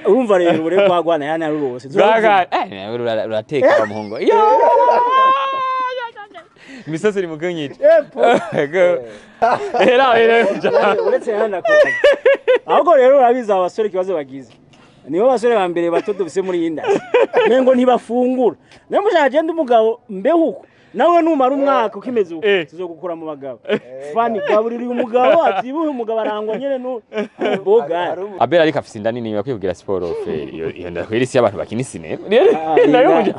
Urumva rero ure gwagwana yana rurose. Gaga, urateka wa muhungu. Yo! Imisozi iri mu kunyica. Ego. Era era. Uretse hana ko. Ahubwo rero urabizi abasore kibazo bagize. Nibo basore ba mbere bato dufise muri iyi industry. Mengo ntibafungura. Nawe mushaka genda umugabo mbeho uko. Nawe numara umwaka ukimeze uko tuzogukura mu bagabo. Fani gaburira uyu mugabo atibuhe umugabo arangwa nyene no boga. Abel ariko afise inda nini bakwiye kugira siporo fe. Iyo ndakwira isi y'abantu bakina sinema. Nayo muja.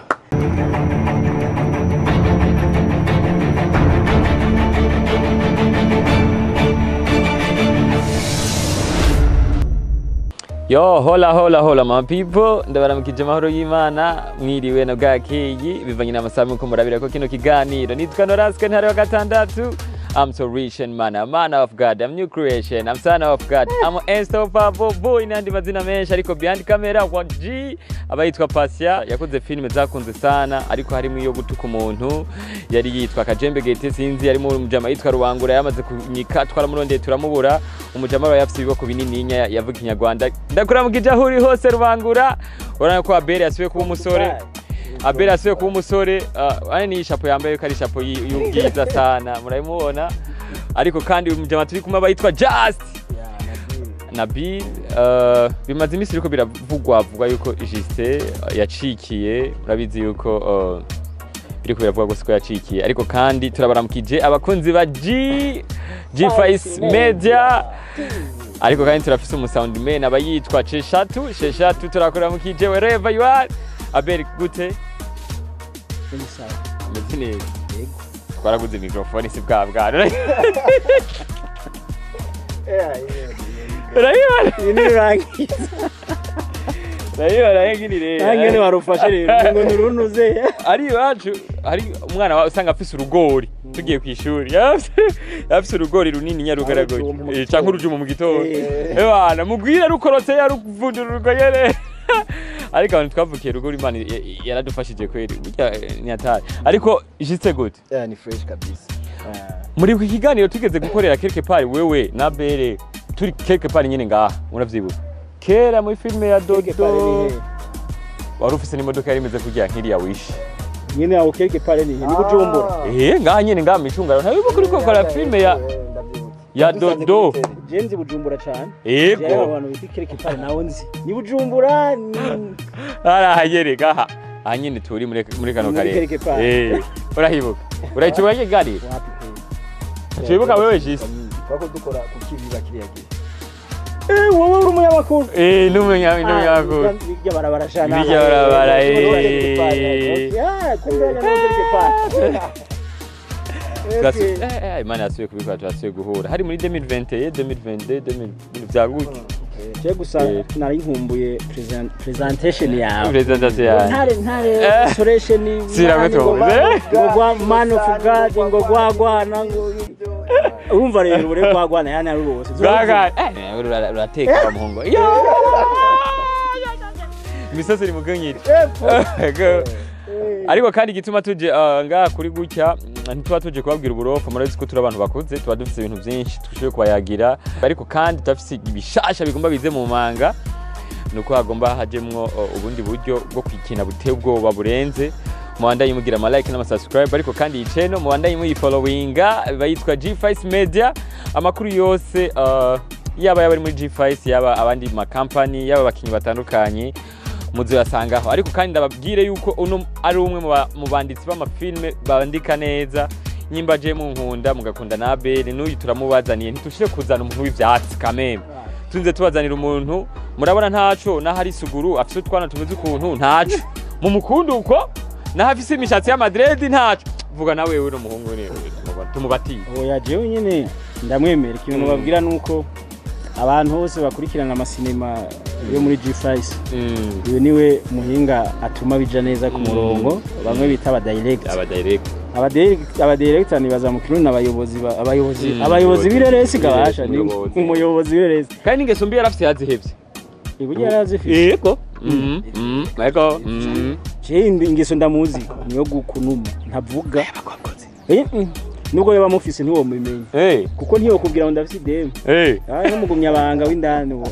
Yo, hola hola hola my people, ndabaramukije amahoro y'Imana, mwiriwe na bwakeyi, bivanye n'amasaha muko murabira ko kino kiganiro. Nitwa Noraske ntare wa gatandatu. I'm so rich and man, I'm man of God, I'm new creation, I'm son of God, I'm unstoppable boy n'andi mazina menshi ariko behind camera kwa G abayitwa Pasia yakoze filime zakunze sana ariko harimo iyo gutuka umuntu yari yitwa Kajembe Gete sinzi yarimo umujama yitwa Rubangura yamaze kunyika twaramurondeye turamubura umujama aba yafise ibiboko binini yavuga ikinyarwanda ndakuramukije aho uri hose Rubangura urabona ko Abel yasubiye kuba umusore. Abel asuye kuba umusore, ane ni ishapo yambaye ko ari ishapo y'ubwiza sana murabimubona ariko kandi umujama turi kumwe abayitwa Just Nabil. Bimaze iminsi biriko biravugwa vuga yuko Justin yacikiye murabizi yuko biriko biravugwa gose ko yacikiye ariko kandi turabaramukije abakunzi ba G5 Media ariko kandi turafise umu sound man abayitwa Sheshatu Sheshatu turakuramukije wherever you are. Abel gute? Meze neza. Yego. Twaraguze microphone si bwa bwa. Urayibona? Iyi ni rangiza. Urayibona ngini rero. Nange warufashe rero ngo nurunuze. Ari iwacu hari umwana usanga afise urugori tugiye kwishuri. Afise urugori runini nyarugaragoye. Canke urujumu mu gitondo. Ebana mugwira rukorotse yaruvundura yere. Ariko abantu twavukiye rugo Imana yaradufashije kweri burya ni atari ariko jitse gute? Ni fresh kabisa. Muri iki kiganiro tugeze gukorera quelque part wewe na Bere turi quelque part nyine ngaha muravyibuka kera muri filme ya Dodo wari ufise n'imodoka yari imeze kugira nk'iriya wish nyine aho quelque part ni Bujumbura ngaha nyine ngaha micungaro ntabibuka uriko ukora filme ya Dodo. Jenzi Bujumbura cyane. Yego. Abantu bita quelque part nawo nzi. Ni Bujumbura. Arahagere gaha. Aha nyine turi muri kano karere. Urahibuka. Urayicuba kiganiro? Wapi. Cibuka wewe jisi. Twako dukora ku kibiba kiriya gihe. Wowe uri umunyamakuru. N'umunyamakuru. Bijya barabara shana. Bijya barabara. Ya, kumbe na quelque part. Imana yasubiye kubikora turasubiye guhura hari muri 2021 2022 2000 vyaguke je gusa nari nkumbuye presentation yawe presentation yawe ntare solution siragutoze ngo gwa man of God ngo gwagwana ngo urumva rero ure gwagwana yana rurose gaga urateka wa muhungu. Yo! Imisozi iri mu kunyica. Ego. Ariko kandi igituma tuje ngaha kuri gutya ntituba tuje kubabwira uburofa murabizi ko turi abantu bakuze tuba dufise ibintu byinshi tushoboye kubayagira ariko kandi turafise ibishasha bigomba bize mu manga nuko hagomba hajemwo ubundi buryo bwo kwikina buteye ubwoba burenze mubandaye mugira ama like n'ama subscribe ariko kandi iyi channel mubandaye muyifollowinga bayitwa G5 Media amakuru yose yaba yaba ari muri G5 yaba abandi ma company yaba abakinyi batandukanye muzoyasangaho ariko kandi ndababwire yuko uno ari umwe mu banditsi b'amafilme bandika neza nyimba je mu nkunda mugakunda na Abel n'uyu turamubazaniye ntitushire kuzana umuntu w'ivyatsi kameme tunze tubazanira umuntu murabona ntaco nahari suguru afise utwana tumeze ukuntu ntaco mu mukundu uko nahafise imishatsi ya Madrid ntaco vuga nawe wewe no muhungu ne tumubatiye oya jewe nyene ndamwemera ikintu babwira nuko abantu bose bakurikirana amasinema yo muri G5 uyu niwe muhinga atuma bija neza ku murongo bamwe bita aba direct aba director nibaza mu kirundi abayobozi abayobozi abayobozi b'ireresi gabasha ni umuyobozi w'ireresi kandi ingeso mbi yarafise yazihevye iburyo yarazifise yego yego je ingeso ndamuzi niyo gukunuma ntavuga nubwo yaba mufise ntiwo mubimenye kuko ntiyo kubwira ngo ndafise idemu n'umugumya banga w'indani uwo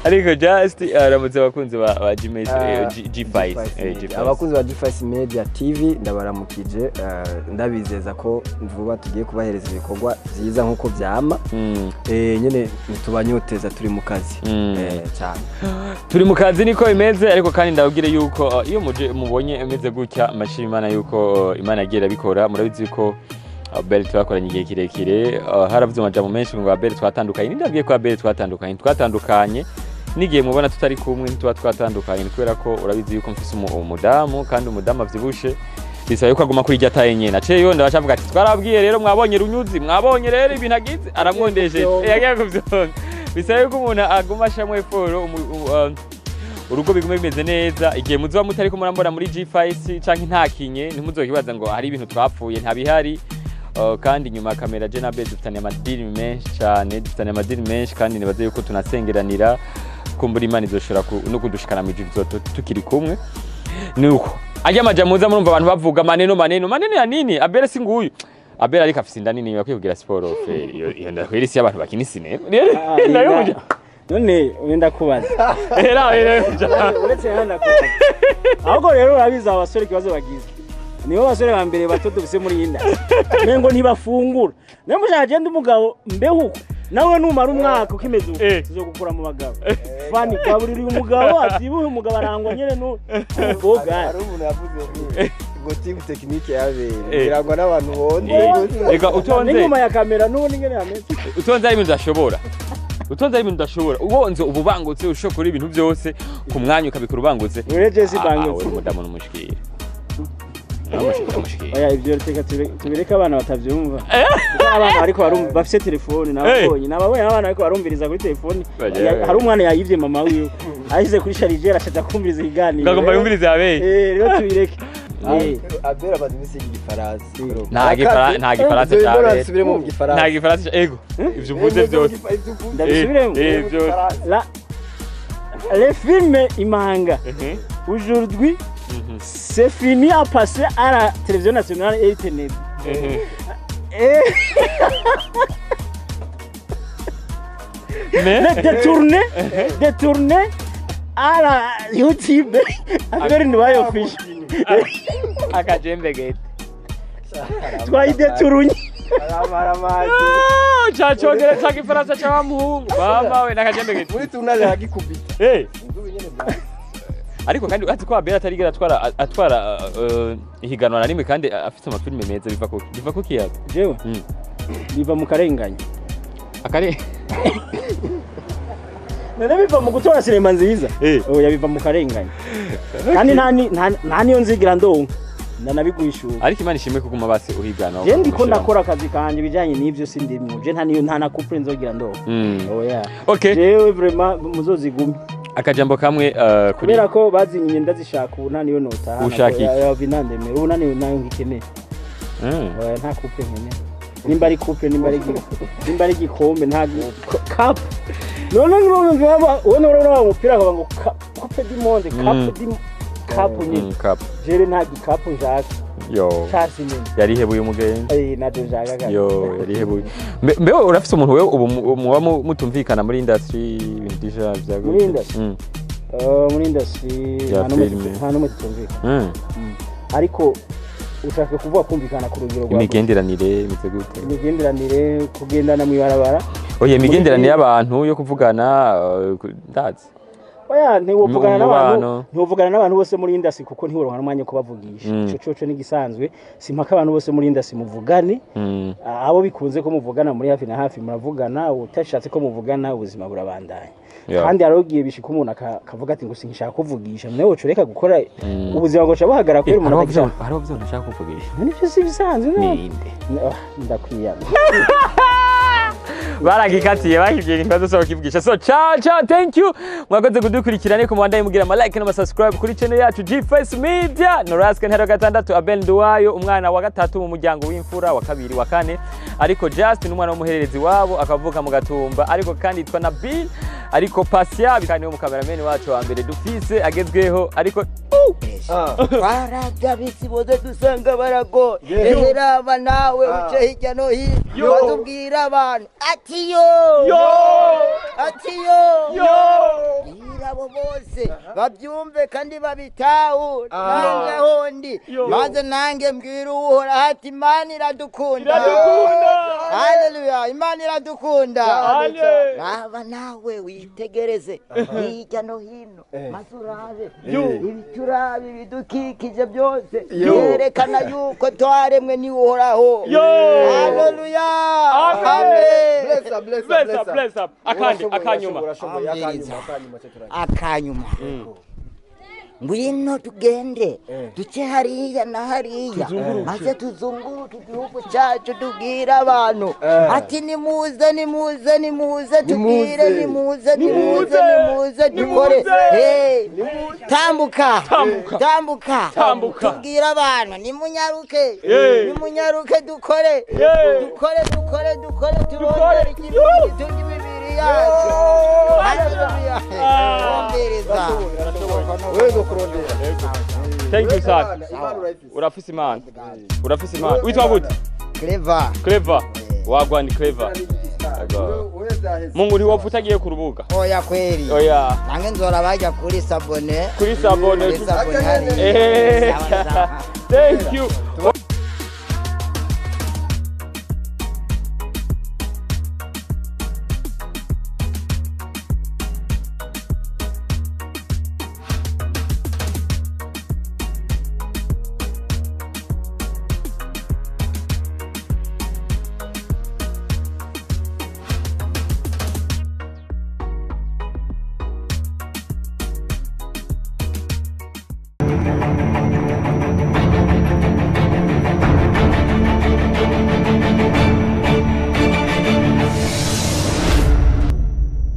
Ariko just aramutse abakunzi ba Gmail, G5, G5. Abakunzi ba G5 Media TV, ndabaramukije, ndabizeza ko vuba tugiye kubahereza ibikorwa byiza nkuko vyama. Nyene ntitubanyoteza, turi mu kazi. Cyane. Turi mu kazi, niko bimeze. Ariko kandi ndababwire yuko iyo muje mubonye imeze gutya, mashima Imana yuko Imana yagiye irabikora. Murabizi yuko Abel twakoranye igihe kirekire, haravuze amajambo menshi ngo Abel twatandukanye. Nindabwiye ko Abel twatandukanye n'igihe mubona tutari kumwe, ntituba twatandukanye. Ni kubera ko urabizi yuko mfise umudamu, kandi umudamu avyibushe bisaba yuko aguma kuri irya taye nyene. Aciye yonda bacavuga ati twarabwiye rero, mwabonye runyuzi, mwabonye rero ibintu agize, aramwondesheje. Yagiye kuvyonga. Bisaba yuko umuntu aguma ashiramwo effort, urugo bigume bimeze neza. Igihe muzoba mutariko murambona muri G5 canke ntakinye, ntimuzokibaza ngo hari ibintu twapfuye, ntabihari. Kandi nyuma ya kamera je na Abel dufitaniye amadiri menshi cyane, dufitaniye amadiri menshi, kandi nibaze yuko tunasengeranira kumbura Imana izoshobora no kudushikana mu ijuru tukiri kumwe. Nuko ajya amaja muza murumva abantu bavuga maneno maneno maneno ya nini? Abel si nguyu. Abel ariko afise inda nini, yakwiye kugira siporo fe. Iyo ndakwira isi y'abantu bakina sinema nayo muja. None wenda kubaza? Era muja. Uretse hano ndakubaza, ahubwo rero urabizi, aba basore ikibazo bagize, nibo basore ba mbere bato dufise muri iyi nda, mengo ntibafungura. Niyo mushaka agenda umugabo mbeho uko nawe numara umwaka ukimeze uko, tuzogukura mu bagabo. Fani gaburira uyu mugabo abyibuhe, umugabo arangwa nyene n'ububoga. Hari umuntu yavuze ngo team technique yabere irangwa n'abantu bonze. Reka utonze. N'inyuma ya kamera n'ubundi ingene yameze. Utonze ari ibintu udashobora, utonze ari ibintu udashobora. Ubonze uba ubangutse, ushobora ibintu byose ku mwanya ukabikora ubangutse. Ureje si bangutse. Uri umudamu n'umushikira. Oya, ivyo reka tubireke abana batavyumva, kuko abana bariko barumva bafise telefone, nababonye abana bariko barumviriza kuri telefone. Hari umwana yayivye mama wiwe, ayishyize kuri chargeur, ashaja kumviriza ikiganiro. Ngagomba yumvirize abeyi. Rero tubireke. Abera amaze iminsi yiga igifaransa. Nta gifaransa Ibyo cya mbona Abel. nsubiremo mu gifaransa. Nta gifaransa, ego ivyo uvuze byose. Ibyo uvuze. Ndabisubiremo. Byose. Le film Imanga aujourd'hui c'est fini à passer à la télévision nationale et internet et Mais détourné à la YouTube avec une nouvelle officielle. Akajembe gete. Twayidétourné. Aramara. Ah, ca congereza ca gifaransa ca wa muhungu mama we nakajembe gete. Muri tournage aragikubita. Inzubi nyene bwa. Ariko kandi urazi ko Abel atarigera atwara ihiganwa na rimwe, kandi afite amafilime meza. Biva ku kiyaga? Jewe biva mu karengane. Akari None biva mu gutora sinema nziza? Oya, biva mu karengane, kandi nta niyo nzigira ndonka, ndanabiguhishura. Ariko Imana ishimwe kuguma base uhigana. Je ndiko ndakora akazi kanje, ibijanye n'ivyo sindimwo. Je nta niyo, nta na couple nzogira ndonka. Oya. Okay. Jewe vraiment muzozigume. Akajambo kamwe kuri Kubera ko bazinyimye, ndazishaka ubu, nta niyo notaha. Ushaka iki? Binandemera ubu, nta niyo nayo ngikeneye. Oya, nta couple nkeneye. Nimba ari couple, nimba ari igikombe, nta cup. None wowe urabona wa mupira akavuga ngo coupe du monde, cup du cup nyine. Cup. Jere nta gikapu nshaka. Yo. Casi nyine. Yarihebuye umugenzi. Ntabyo nshaka kabisa. Yo, yarihebuye. Mbewe urafise umuntu wewe ubu muba mutumvikana muri industry, ibintu déjà vya Muri industry? Muri industry Ya nta n'umwe filime. nta n'umwe tutumvikana. Ariko ushaka kuvuga kumvikana ku rugero rwa Imigenderanire imeze gute? Imigenderanire, kugendana mu ibarabara? Oya, imigenderanire y'abantu yo kuvugana, ndazi. Oya, ntiwovugana n'abantu Umubano. ntiwovugana n'abantu bose muri industry, kuko ntiworonka n'umwanya wo kubavugisha. Ico coco n'igisanzwe, simpaka abantu bose muri industry muvugane. Abo bikunze ko muvugana muri hafi na hafi muravugana, utashatse ko muvugana ubuzima burabandanya. Kandi hariho igihe bishika umuntu akavuga ati ngo sinkishaka kuvugisha, nawe woca ureka gukora, ubuzima bwaca buhagarara kubera umuntu atagishaka. Hariho vyo ntashaka kuvugisha. Nivyo si bisanzwe, no? Ninde? Ah, ndakwiyama. Baragikatiye, bakibwiye ikibazo cyo kivugisha. So ciao ciao, thank you, mwakoze kudukurikirana. Ariko mubandaye mugira ama like n'ama subscribe kuri channel yacu G-Face Media. Noraska ntero gatandatu, Abel Nduwayo, umwana wa gatatu mu muryango w'imfura, wa kabiri, wa kane, ariko Justin umwana w'umuhererezi wabo akavuka mu Gatumba, ariko kandi yitwa Nabil, ariko Pasia kandi wo mu cameraman wacu wa mbere dufise agezweho, ariko Benshi twarabye abisi bose dusanga baragoye. Reba nawe uce hirya no hino, batubwira abantu ati yo, ati yo, bwira abo bose babyumve kandi babitahure. Nanjye aho ndi maze nanjye mbwira Uhoraho ati Imana iradukunda. Haleluya, Imana iradukunda. Raba nawe witegereze hirya no hino, maze urabe ibiturabe ibidukikije byose yerekana yuko twaremwe ni Uhoraho. Haleluya, amen. Bless up, bless up. Akandi akanyuma. Akanyuma. Ngwino tugende duce hariya na hariya, maze tuzunguruke igihugu cyacu, tubwire abantu ati nimuze, nimuze, nimuze, tubwire nimuze, nimuze, nimuze dukore. Tambuka, tambuka, tubwire abantu nimunyaruke, nimunyaruke dukore, dukore, dukore, dukore, turondere ikintu gitunga imibiri yacu. Haleluya. Ongereza. Thank you, sir. Urafise Imana. Urafise Imana. Witwa gute? Clever. Clever. Wagwa ni Clever. Mungu ntiwopfa utagiye ku rubuga. Oya kweli. Oya. Nange nzora bajya kuri s'abonner. Kuri s'abonner. Kuri s'abonner. Thank you.